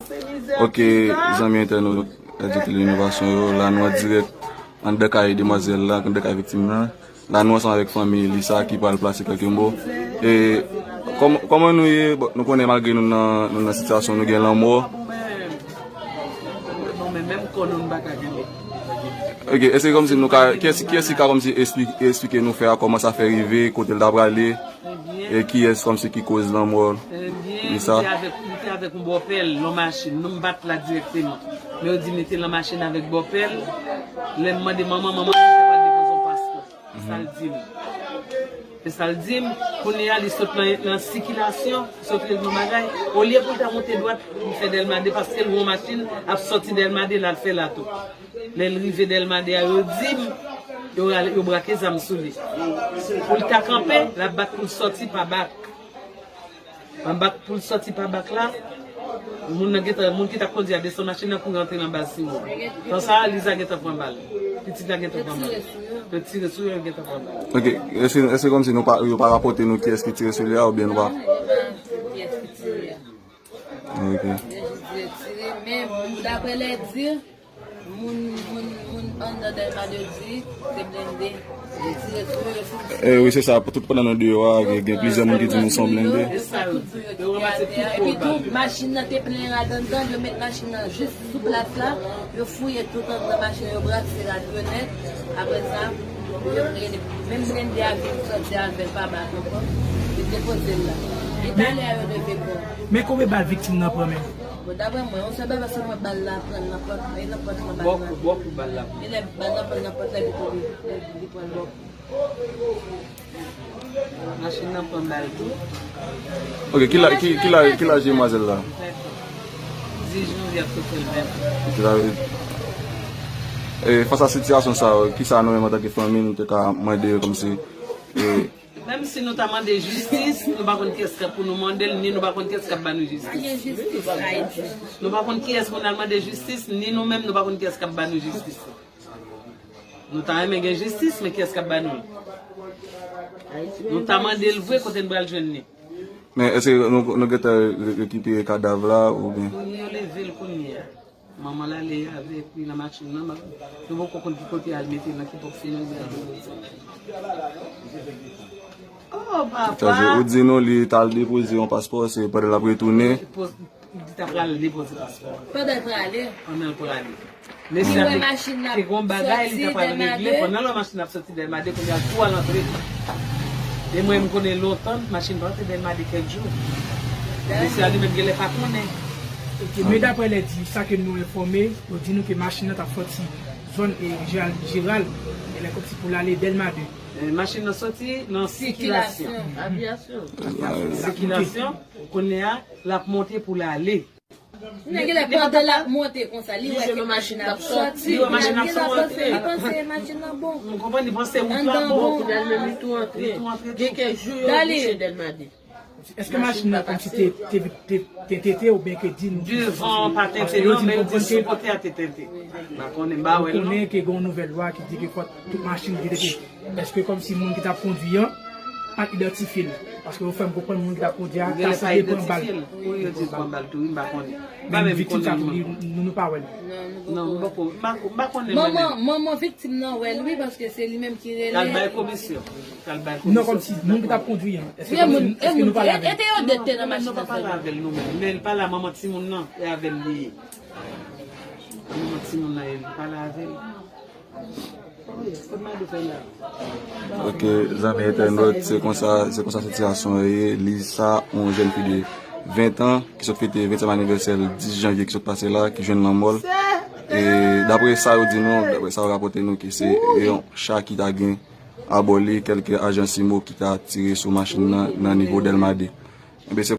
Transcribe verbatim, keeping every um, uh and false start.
Ok, zanmi entènot Radio Tele Inovasyon yo, la nou an dirèk anndan kay demwazèl la, anndan kay viktim nan. La nou ansanm avèk fanmi Lisa ki pral plase kèk mo. E kòm- kòman nou ye? Bon, nou konnen malgre nou nan, nou nan sitiyasyon nou gen lanmò. Non, men menm kò nou, nou pa ka kenbe. Ok, èske kòmsi nou ka, kiyès, kiyès ki ka kòmsi esplike, esplike nou fè a, kòman sa fè rive, kote l ta prale, e kiyès kòmsi ki koz lanmò Lisa? Li te avèk, li te avèk yon bòpè l nan machin. Nou m bat la dirèkteman. Men yo di mete l nan machin avèk bòpè l. Lè m mande manman, manman di se pral depoze yon paspò. Se sa l di m. Se sa l di m. Kounye a, li sot nan, nan sikilasyon, li sot rele yon bagay. Olye pou l ta monte dwat, li fè Dèlma de, paske l wè yon machin ap sòti Dèlma de, l al fè la tou. Lè l rive Dèlma de a, yo di m, yo rale, yo brake zam sou li. Pou l ta kanpe, l ap bat pou l sòti pa bak. Nan bak pou l sòti pa bak la, moun nan gentan, moun ki t ap kondui a desann machin nan kouri antre nan baz Simon. Tan sa a, Liza gentan pran bal. Pitit la gentan pran bal. Yo tire sou yo, yo gentan pran bal. Ok, èske, èske kòmsi nou pa, yo pa rapòte nou kiyès ki tire sou li a oubyen nou pa? Kiyès ki tire a? Ok. Yo jis di yo tire, men daprè lè di, Moun, moun, moun anndan Dèlma de di se blende. Yo tire sou yo, yo fin tire. E wi, se sa. Tout pandan nou deyò a, gen, gen plizyè moun ki di nou se yon blende. Yo sa tout sou yo ki te atè a. Epi tou, machin nan te plen rad anndan l, yo met machin nan jis sou plas la. Yo fouye tout anndan machin nan, yo brase rad yo nèt. Apre sa, yo rele, menm blende a vin sòti avè l pa bak ankò. Yo depoze l la. E talè a yo leve kò. Men konbyen bal viktim nan pran menm? Bon, daprè mwen, yon sèl bagay se mwen bal la pran nan pòt, e nan pòt mwen bal la. Bòk pou bòk pou bal la. E lè bal la pran nan pòt la, li tonbe, li pran bòk. Machin nan pran bal tou. Ok, ki la, ki, ki la, ki laj demwazèl la? Dis janvye ap sot fè l ven. Ki la, e, fas a sitiyasyon sa yo, kisa nou menm antanke fanmi nou te ka mande yo kòmsi, e, Menm si nou ta mande jistis, nou pa konn kiyès k ap pou nou mande l, ni nou pa konn kiyès k ap ba nou jistis. Nou pa konn kiyès pou n al mande jistis, ni nou menm nou pa konn kiyès k ap ba nou jistis. Nou ta renmen gen jistis, men kiyès k ap ba nou l? Nou ta mande l vre, kote n pral jwenn li? Men èske nou, nou gentan re- rekipere kadav la oubyen? Yo leve l kounye a. Manman l ale avèk li nan machin nan, nou poko konn ki kote al mete l, nan ki bòks li mete l. Oh papa! Ou di nou li t al depoze yon paspò, se pandan l ap retounen. Li t ap prale depoze paspò. Pandan l prale? Pandan l prale. Mesye a te te gon bagay li ta pral regle pandan lè machin ap soti Dèlma de, kounye a l tou al antre. E mwen m konnen lontan machin pa antre Dèlma de kèk jou. Mesye a li menm genlè pa konnen. Ok, men daprè lè di sa ke nou enfòme, yo di nou ke machin nan t ap sòti zòn e Jeral, Jeral, e lè kòmsi pou l ale Dèlma de. Machin nan soti nan sikilasyon. Sikilasyon. Kounye a l ap monte pou l ale. Nèg la pandan l ap monte konsa, li wè ke machin ap sòti. Li wè machin ap sòti. Li panse machin nan bon. M konprann, li panse wout la bon. Anndan bon. Li tou antre. Li tou antre tou. Gen kèk jou yo bouche Dèlma de. Èske machin nan kòmsi te te te te tete oubyen ke di nou? Devan pa tete non, men yo di sou kote a te tete. M pa konnen, m pa wè l non. Ou konnen ke gen yon nouvèl lwa ki di ke fò tout machin ki tete. Èske kòmsi moun ki t ap kondui an pa t idantifye l? Paske yo fè m konprann moun ki t ap kondui a ta sanble pran bal. Wi, yo di l pran bal tou, wi, m pa konnen. M pa menm konnen l mwen. Nou, nou pa wè l. Non, m poko, m pa, m pa konnen mwen menm. Manman, manman viktim nan wè l wi, paske se li menm ki rele. L al bay komisyon. L al bay komisyon. Non, kòmsi moun ki t ap kondui an. Èske kòmsi, èske nou pale avè l? E te yo de te nan machin nan. Nou pa pale avè l nou menm. Men l pale a manman timoun nan, e avè l li ye. Manman timoun nan ye, li pale avè l. Ok, zanmi entènot, se konsa, se konsa sitiyasyon an ye. Lisa, yon jèn fi de ven tan, ki sot fete ventyèm anivèsè l dis janvye ki sot pase la, ki jwenn lanmò l. E daprè sa yo di nou, daprè sa yo rapòte nou, ke se yon cha ki ta gen abò li, kèlke ajan simo ki ta tire sou machin nan, nan nivo Dèlma de. Ebyen, se